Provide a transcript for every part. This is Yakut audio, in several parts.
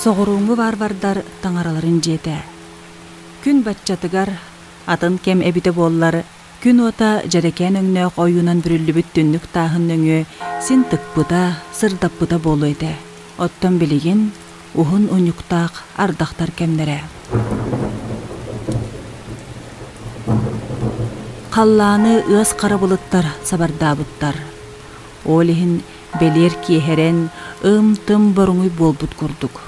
Соҕурууҥҥу варвардар таҥараларын дьиэтэ. Күн баччатыгар, атын кэм эбитэ буоллар, күн уота дьэрэкээн өҥнөөх ойуунан бүрүллүбүт түннүк тааһын нөҥүө син тыкпыта, сырдаппыта буолуо этэ. Оттон билигин уһун унньуктаах ардахтар кэмнэрэ. Халлааны ыас хара былыттар сабардаабыттар. Ол иһин бэлиэр киэһэрэн, ым-тым боруҥуй буолбут курдук.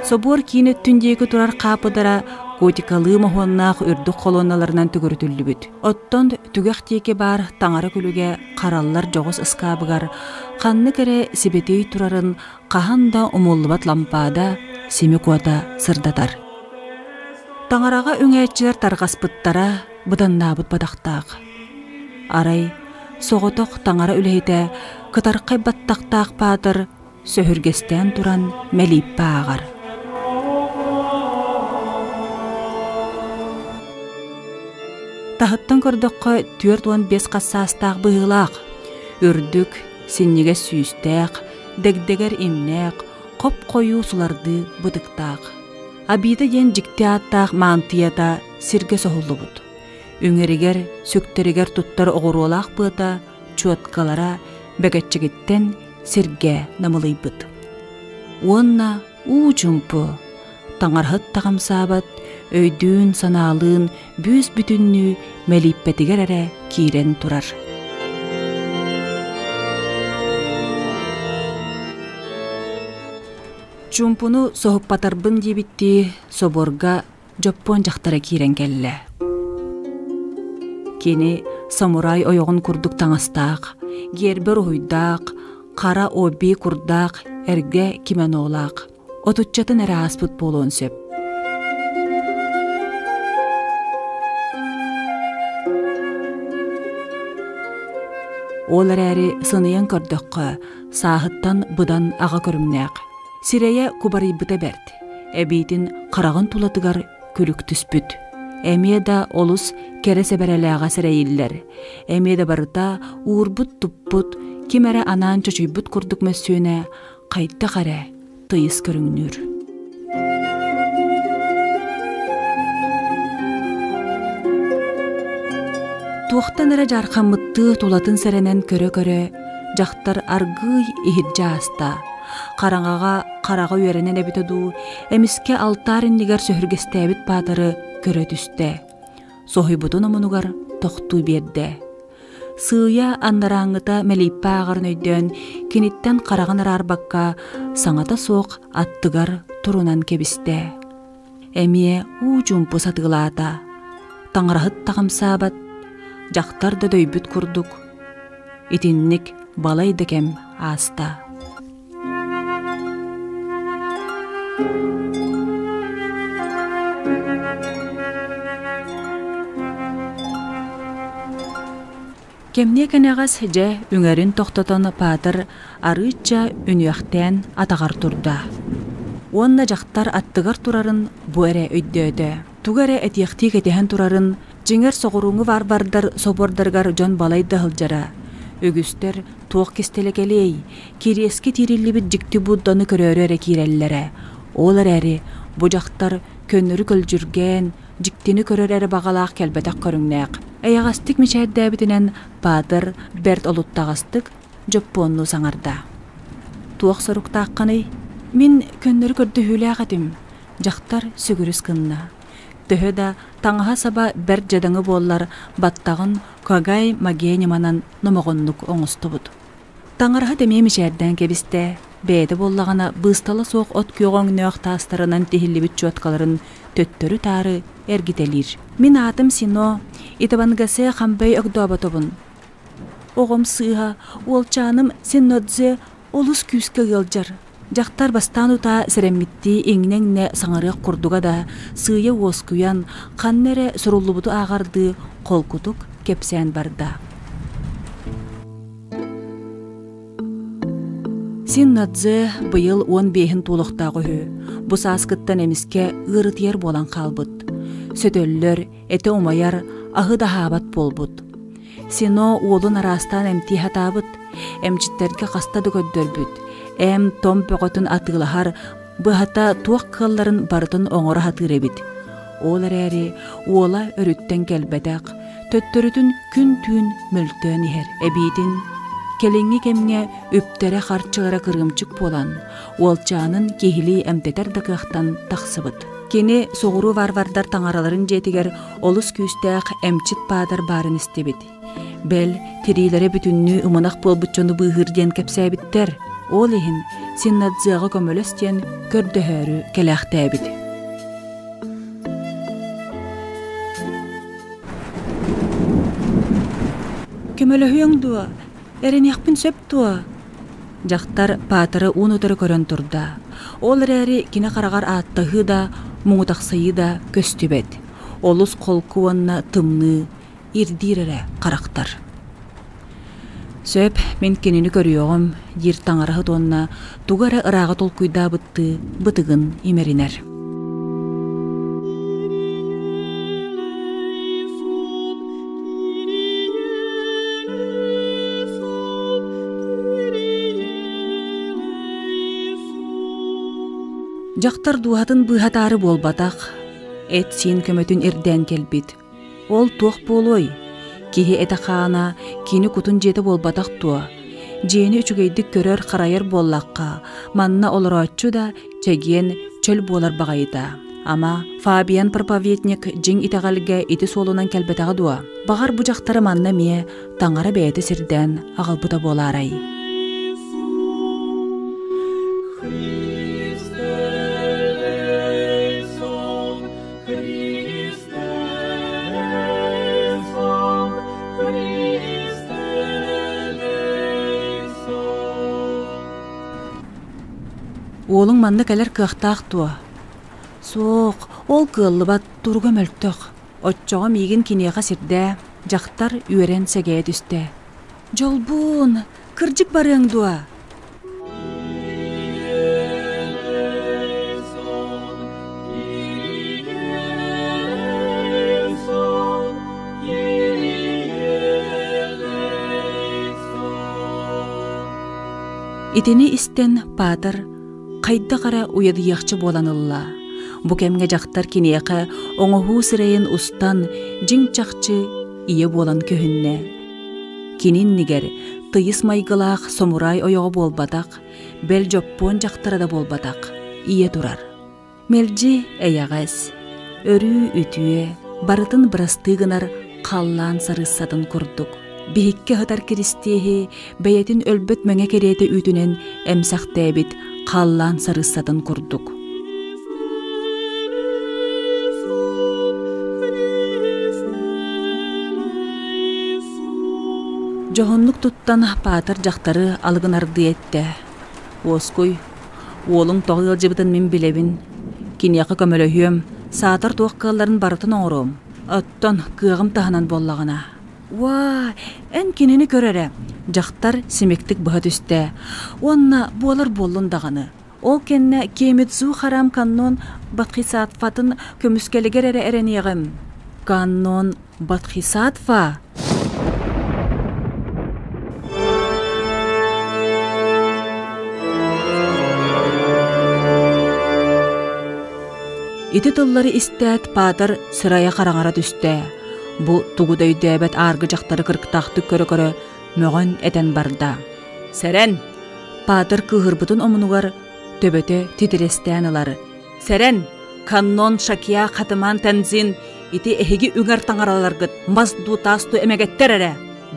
Собуор киин өттүн диэки турар хаапыдара котикалыы моһуоннаах үрдүк холуонналарынан төгүрүтүллүбүт. Оттон түгэх диэки баар таҥара күлүгэ хараллар дьоҕус ыскаабыгар ханнык эрэ сибэтиэй турарын хаһан да умуллубат лампаада симик уота сырдатар. Таҥараҕа үҥээччилэр тарҕаспыттара быданнаабыт бадахтаах. Арай, соҕотох таҥара үлэһитэ кытархай баттахтаах паатыр сөһүргэстээн туран мэлииппэ ааҕар. Таһыттан көрдөххө 45 хас саастаах быһыылаах, үрдүк, синньигэс сүүстээх, дэгдэгэр имнээх, хоп-хойуу сулардыы бытыктаах. Абита диэн дьикти ааттаах маантыйата сиргэ соһуллубут. Үҥэригэр, сүктэригэр туттар оҕуруолаах быата, чуоткалара бэгэччигиттэн сиргэ намылыйбыт. Уонна уу чумпу, таҥарһыт таҕамсаабат, өйдүүн-санаалыын бүүс-бүтүннүү мэлииппэтигэр эрэ киирэн турар. Чуумпуну соһуппатарбын диэбиттии соборго дьоппуон дьахтара киирэн кэллэ. Кини самурай ойоҕун курдук таҥастаах, гиэрбэ уруһуйдаах, хара оби курдаах эргэ кимонолаах, отуччатын эрэ ааспыт буолуон сөп. Ол эрээри сыныйан көрдөххө, сааһыттан быдан аҕа көрүҥнээх. Сирэйэ кубарыйбыта бэрт, эбиитин хараҕын тулатыгар күлүк түспүт. Эмиэ да олус кэрэ сэбэрэлээҕэ сэрэйиллэр, эмиэ да барыта уурбут-туппут, ким эрэ анаан чочуйбут курдук мөссүөнэ хайдах эрэ тыйыс көрүҥнүүр. Туохтан эрэ дьаархаммыттыы тулатын сэрэнэн көрө-көрө, дьахтар аргыый иһирдьэ ааста. Хараҥаҕа хараҕа үөрэнэн эбитэ дуу, эмискэ алтаар иннигэр сөһүргэстээбит паатары көрө түстэ. Соһуйбутун омунугар тохтуу биэрдэ. Сыыйа андарааҥҥыта мэлииппэ ааҕарын өйдөөн, киниттэн хараҕын араарбакка, саҥата суох аттыгар турунан кэбистэ. Эмиэ уу чуумпу сатыылаата. Таҥараһыт да хамсаабат, дьахтар да дөйбүт курдук. Итинник балай да кэм ааста. Кэмниэ кэнэҕэс дьэ үҥэрин тохтотон Паатыр арыычча үнүөхтээн атаҕар турда. Уонна дьахтар аттыгар турарын бу эрэ өйдөөтө. Тугу эрэ этиэхтии кэтэһэн турарын, дьиҥэр соҕурууҥҥу варвардар собуордарыгар дьон балайда сылдьара. Үгүстэр туох кистэлэ кэлиэй, Кириэскэ тиириллибит дьикти Будданы көрөөрү эрэ киирэллэрэ. Ол эрээри бу дьахтар көннөрү көлдьүргээн, дьиктини көрөр эрэ баҕалаах кэлбэтэх көрүҥнээх. Эйэҕэстик мичээрдээбитинэн Паатыр бэрт олуттаҕастык дьоппуоннуу саҥарда. «Туох соруктааххыный? Мин көннөрү көрдөһүүлээх этим», дьахтар сүгүрүс гынна. Төһө да таҥаһа-саба бэрт дьадаҥы буоллар, баттаҕын Кагай Маге ньыманан номоҕоннук оҥостубут. Таҥараһыт эмиэ мичээрдээн кэбистэ, бэйэтэ буоллаҕына быыстала суох от күөҕэ өҥнөөх таастарынан тиһиллибит чуоткаларын төттөрү-таары эргитэлиир. Мин аатым Сино, Итабангасе хамбэй огдооботобун. Оҕом сыыһа, уолчааным Синнодзе олус күүскэ ыалдьар. Дьахтар бастаан утаа сэрэммиттии иҥнэ-иҥнэ саҥарыах курдуга да, сыыйа уоскуйан, ханна эрэ суруллубуту ааҕардыы холкутук кэпсээн барда. Синнадзе быйыл 15-ин туолуохтаах үһү. Бу сааскыттан эмискэ ыарытыйар буолан хаалбыт. Сөтөллөр, этэ умайар, аһы да аһаабат буолбут. Сино уолун араастаан эмтии сатаабыт, эмчиттэргэ хаста да көрдөрбүт, эм-том бөҕөтүн атыылаһар, быһата туох кыалларын барытын оҥоро сатыыр эбит. Ол эрээри уола өрүттэн кэлбэтэх, төттөрүтүн күн-түүн мөлтөөн иһэр. Эбиитин кэлиҥҥи кэмҥэ үптэрэ-харчылара кырыымчык буолан, уолчаанын киһилии эмтэтэр да кыахтан тахсыбыт. Кини соҕуруу варвардар таҥараларын дьиэтигэр олус күүстээх эмчит паадар баарын истибит. Бэл, тириилэрэ бүтүннүү ымынах буолбут дьону быыһыыр диэн кэпсээбиттэр. Ол иһин Синнадзыаҕа көмөлөс диэн көрдөһөөрү кэлээхтээбит. Көмөлөһүөҥ дуо? Эрэниэхпин сөп дуо? Дьахтар Паатыры уун-утары көрөн турда. Ол эрээри кини хараҕар ааттаһыы да, муҥутахсыйыы да көстүбэт. Олус холку уонна тымныы, ирдиир эрэ харахтар. Сөп, мин кинини көрүөҕүм, диир таҥараһыт уонна тугу эрэ ырааҕы толкуйдаабыттыы бытыгын имэринэр. Дьахтар дууһатын быыһатаары буолбатах, эт-сиин көмөтүн ирдээн кэлбит. Ол туох буолуой? Киһи этэ-хаана кини кутун дьиэтэ буолбатах дуо? Дьиэни үчүгэйдик көрөр-харайар буоллахха, манна олорооччу да чэгиэн, чөл буолар баҕайыта. Ама, Фабиан проповедник дьиҥ итэҕэлгэ ити суолунан кэлбэтэҕэ дуо? Баҕар бу дьахтары манна эмиэ таҥара бэйэтэ сирдээн аҕалбыта буолаарай? Уолуҥ манна кэлэр кыахтаах дуо? Суох, ол кыаллыбат, туруга мөлтөх. Оччоҕо миигин киниэхэ сирдээ, дьахтар үөрэн сэгэйэ түстэ. Дьолбуун, кырдьык барыаҥ дуо? Итини истэн Паатар хайдах эрэ уйадыйыахча буолан ылла. Бу кэмҥэ дьахтар киниэхэ оҥоһуу сирэйин устан дьиҥ-чахчы ийэ буолан көһүннэ. Кини иннигэр тыйыс майгылаах самурай ойоҕо буолбатах, бэл дьоппуон дьахтара да буолбатах, ийэ турар. Мэлдьи эйэҕэс, өрүү үтүө, барытын бырастыы гынар халлаан сарыыссатын курдук. Биһикки аһытар киристиэһи бэйэтин өлбөт мэҥэ кэриэтэ үүтүнэн эмсэхтээбит халлаан сарыыссатын курдук. Дьоһуннук туттан паатар дьахтары алыгынардыы эттэ. Уоскуй, уолуҥ тоҕо ыалдьыбытын мин билэбин. Киниэхэ көмөлөһүөм, саатар туох кыалларын барытын оҥоруом. Оттон кыаҕым таһынан буоллаҕына. Уаа, эн кинини көр эрэ, дьахтар симиктик быһа түстэ. Уонна буолар буоллун даҕаны. Ол кэннэ Кемидзу харам Каннон Бадхисатфатын көмүскэлигэр эрэ эрэниэҕим. Каннон Бадхисатфа? Ити тыллары истээт Паатар сырайа хараҥара түстэ. Бу тугу да өйдөөбөт ааргы дьахтары кырыктаахтык көрө-көрө мөҕөн этэн барда. Сэрэн! Паатыр кыыһырбытын омунугар төбөтө титирэстээн ылар. Сэрэн! Каннон Шакья Хатыман Тензин ити эһиги үҥэр таҥараларгыт мас дуу таас дуу эмэгэттэр эрэ.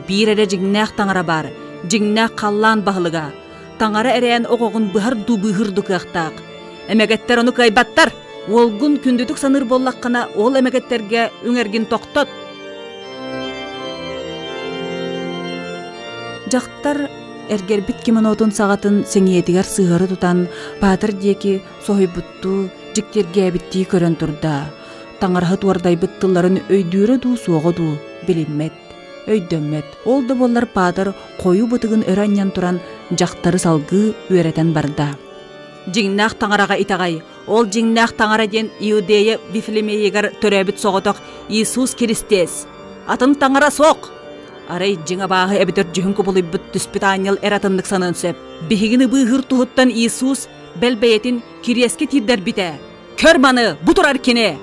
Биир эрэ дьиҥнээх таҥара баар, дьиҥнээх халлаан баһылыга. Таҥара эрээн оҕоҕун быһар дуу быыһыыр дуу кыахтаах. Эмэгэттэр ону кыайбаттар. Уолгун күндүтүк саныыр буоллаххына, ол эмэгэттэргэ үҥэргин тохтот. Дьахтар эргэрбит кимонотун саҕатын сэҥийэтигэр сыһыары тутан Паатыр диэки соһуйбуттуу, дьиктиргээбиттии көрөн турда. Таҥараһыт уордайбыт тылларын өйдүүрэ дуу, суоҕа дуу билиммэт, өйдөммөт. Ол да буоллар Паатыр хойуу бытыгын өрө анньан туран дьахтары салгыы үөрэтэн барда. Дьиҥнээх таҥараҕа итэҕэй, ол дьиҥнээх таҥара диэн Иудея Вифлеемийигэр төрөөбүт соҕотох Иисус Христос. Атын таҥара суох! Арай дьиҥ абааһы эбэтэр дьүһүн кубулуйбут түспүт аанньал эр атыннык саныан сөп. Биһигини быыһыыр туһуттан Иисус бэл бэйэтин кириэскэ тиирдэрбитэ. Көр маны, бу турар кини!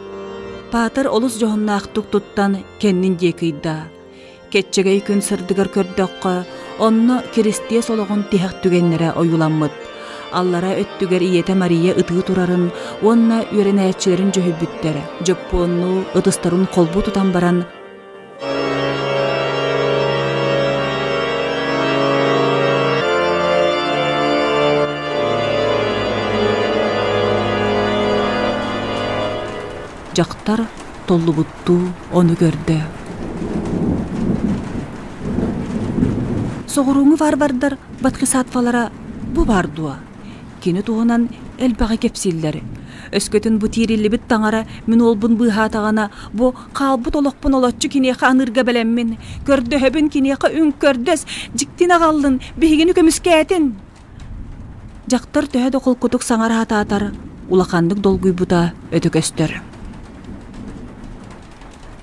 Паатыр олус дьоһуннаахтык туттан кэннин диэки ыйда. Кэччэгэй күн сырдыгар көрдөххө, онно Киристиэс олоҕун тиһэх түгэннэрэ ойууламмыт. Аллара өттүгэр ийэтэ Мария ытыы турарын уонна үөрэнээччилэрин дьүһүйбүттэр. Дьоппуоннуу ытыстарын холбуу тутан баран Дьахтар толлубуттуу ону көрдө. Соҕурууҥу варвардар Батхисатвалара бу баар дуо? Кини туһунан элбэҕи кэпсииллэр. Өскөтүн бу тиириллибит таҥара мин уолбун быыһаатаҕына, бу хаалбыт олохпун олоччу киниэхэ аныырга бэлэммин. Көрдөһөбүн киниэхэ үҥкөрдөс, дьиктини аҕаллын, биһигини көмүскээтин. Дьахтар төһө да холкутук саҥара сатаатар, улаханнык долгуйбута өтө көстөр.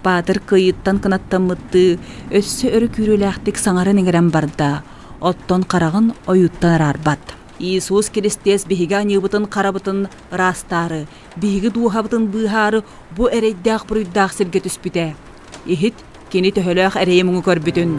Баатыр кыайыыттан кынаттаммыттыы өссө өрө күүрүүлээхтик саҥаран-иҥэрэн барда, оттон хараҕын ойууттан араарбат. Иисус Киристиэс биһиги аньыыбытын-харабытын ыраастаары, биһиги дууһабытын быыһаары бу эрэйдээх-буруйдаах сиргэ түспүтэ. Иһит, кини төһөлөөх эрэйи-муҥу көрбүтүн.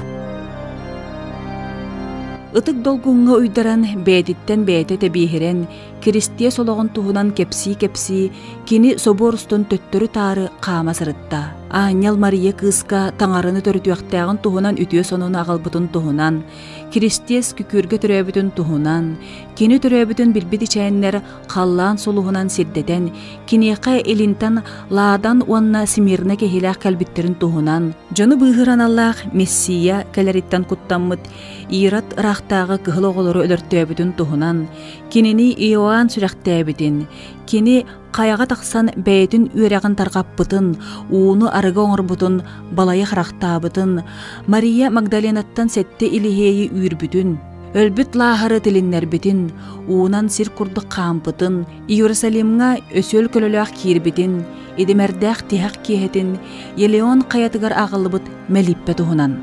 Ытык долгуҥҥа уйдаран, бэйэтиттэн бэйэтэ тэбиэһирэн, Киристиэс олоҕун туһунан кэпсии-кэпсии, кини собуор устун төттөрү-таары хаама сырытта. Аанньал Мария кыыска таҥараны төрүтүөхтээҕин туһунан үтүө сонуну аҕалбытын туһунан, Киристиэс күкүүргэ төрөөбүтүн туһунан, кини төрөөбүтүн билбит ичээннэр халлаан сулуһунан сирдэтэн, киниэхэ илинтэн Ладан уонна Смирна киһилээх кэлбиттэрин туһунан, дьону быыһыыр аналлаах Мессия кэлэриттэн куттаммыт Ирод ыраахтааҕы кыһыл оҕолору өлөртөөбүтүн туһунан, кинини Иоанн сүрэхтээбитин, кини хайаҕа тахсан бэйэтин үөрэҕин тарҕаппытын, ууну арыгы оҥорбутун балайы харахтаабытын, Мария Магдаленаттан сэттэ илиһиэйи үүрбүтүн, өлбүт Лааһары тилиннэрбитин, уунан сир курдук хаампытын, Иерусалимҥа өсүөл көлөлөөх киирбитин, идимэрдээх тиһэх киэһэтин Елеон хайатыгар аҕаллыбыт мэлиппэ туһунан.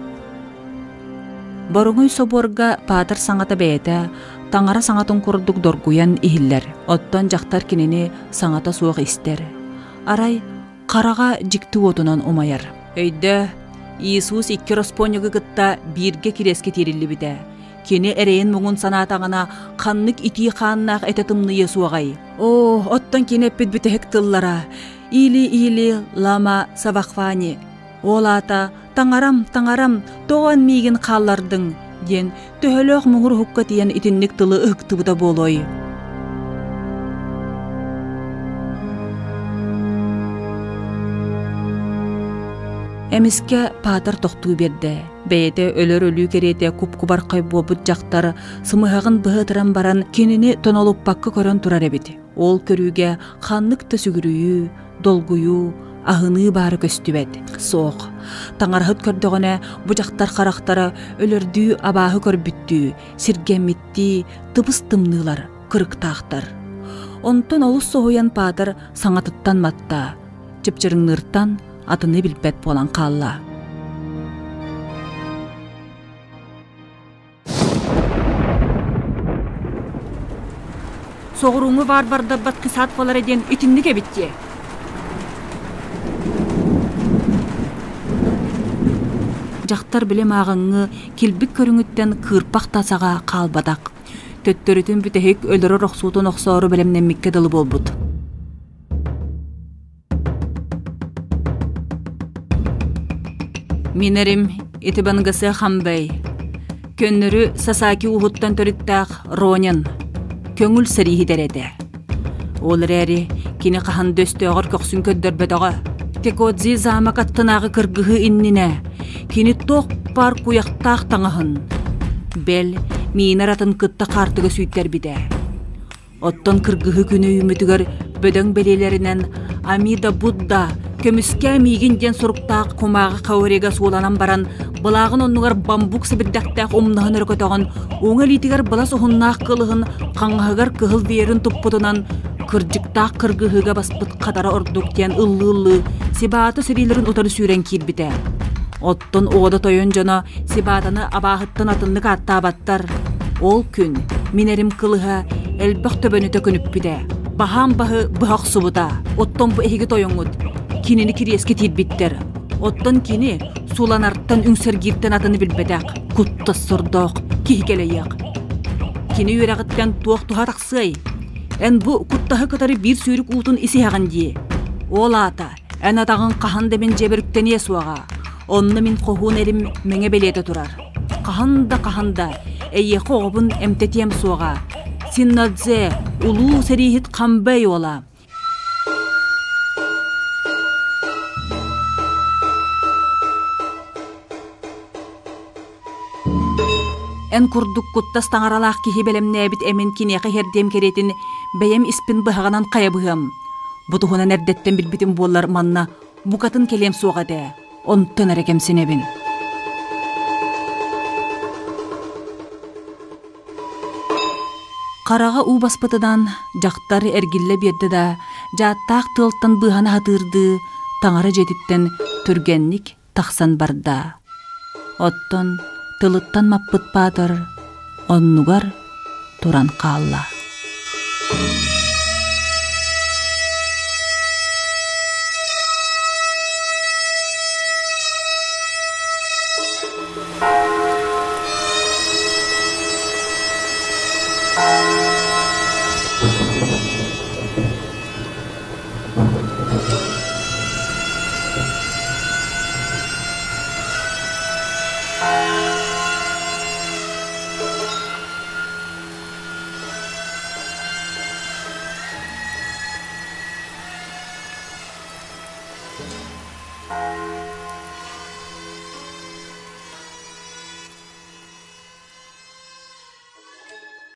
Боруҥуй собуорга Паатыр саҥата бэйэтэ таҥара саҥатын курдук доргуйан иһиллэр, оттон дьахтар кинини саҥата суох истэр. Арай хараҕа дьикти уотунан умайар. Өйдөө, Иисус икки роспуонньугу кытта бииргэ кириэскэ тиириллибитэ. Кини эрэйин-муҥун санаатаҕына, ханнык итии хааннаах этэ тымныйыа суоҕай? Оо, оттон кини эппит бүтэһик тыллара «Или-или лама савахвани» ол аата «Таҥарам, таҥарам, тоҕо эн миигин хааллардыҥ?» диэн төһөлөөх муҥур уһукка тиийэн итинник тылы ыһыктыбыта буолуой? Эмискэ Паатар тохтуу биэрдэ. Бэйэтэ өлөр өлүү кэриэтэ куп-кубархай буолбут дьахтар сымыһаҕын быһа ытыран баран кинини тонолуппакка көрөн турар эбит. Ол көрүүгэ ханнык да сүгүрүйүү, долгуйуу, аһыныы баара көстүбэт. Суох. Таҥараһыт көрдөҕүнэ бу дьахтар харахтара өлөрдүү абааһы көрбүттүү, сиргэммиттии тыбыс тымныылар, кырыктаахтар. Онтон олус соһуйан Паатыр саҥатыттан матта, чыпчырыҥныыртан атыны билбэт буолан хаалла. Соҕурууҥу варвардарбат кысаатвалара диэн итинник эбит дии. Дьахтар били мааҕыҥҥы килбик көрүҥүттэн кыырпах да саҕа хаалбатах. Төттөрүтүн бүтэһик өлөрөр охсуутун охсоору бэлэмнэммиккэ дылы буолбут. Мин эрим Итибангасы Хамбэй. Көннөрү Сасаки ууһуттан төрүттээх Ронин. Көҥүл сэрииһитэр этэ. Ол эрээри кини хаһан да өстөөҕөр көхсүн көрдөрбөтөҕө. Текодзи замок аттынааҕы кыргыһыы иннинэ кини туох баар куйахтаах таҥаһын. Бэл, миинэр атын кытта хаартыга сүүйтэрбитэ. Оттон кыргыһыы күнэ үүммүтүгэр бөдөҥ бэлиэлэринэн «Амида Будда, көмүскээ миигин» диэн суруктаах кумааҕы хаорига сууланан баран, былааҕын оннугар бамбук сэбирдэхтээх умнаһын өрө көтөҕөн, уҥа илиитигэр былас уһуннаах кылыһын хаҥаһыгар кыһыл веерин туппутунан кырдьыктаах кыргыһыыга баспыт хатара ордук диэн ыллыы-ыллыы Сибаата сэриилэрин утары сүүрэн киирбитэ. Оттон Ода тойон дьоно Сибаатаны абааһыттан атыннык ааттаабаттар. Ол күн мин эрим кылыһа элбэх төбөнү төкүнүппүтэ. Баһаам баһы быһа охсубута. Оттон бу эһиги тойоҥҥут кинини кириэскэ тиирбиттэр. Оттон кини суланартан үҥсэргииртэн атыны билбэтэх, куттас сордоох киһи кэлэйиэх. Кини үөрэҕиттэн туох туһа тахсыай? Эн бу куттаһы кытары биир сүүрүк уутун исиһэҕин дии. Ол аата Эн атаҕыҥ хаһан да мин дьиэбэр үктэниэ суоҕа. Онно мин хоһуун эрим мэҥэ бэлиэтэ турар. Хаһан да, хаһан да эйиэхэ оҕобун эмтэтиэм суоҕа. Синнадзе, улуу сэрииһит Хамбэй уола. Эн курдук куттас таҥаралаах киһи бэлэмнээбит эмин киниэхэ иһэрдиэм кэриэтин бэйэм испин быһаҕынан хайа быһыам. Бу туһунан эрдэттэн билбитим буоллар манна букатын кэлиэм суох этэ. Онтон эрэ кэмсинэбин. Хараҕа уу баспытынан дьахтар эргиллэ биэрдэ да, дьааттаах тыалтан быыһана сатыырдыы таҥара дьиэтиттэн түргэнник тахсан барда. Оттон тылыттан маппыт Паатыр оннугар туран хаалла.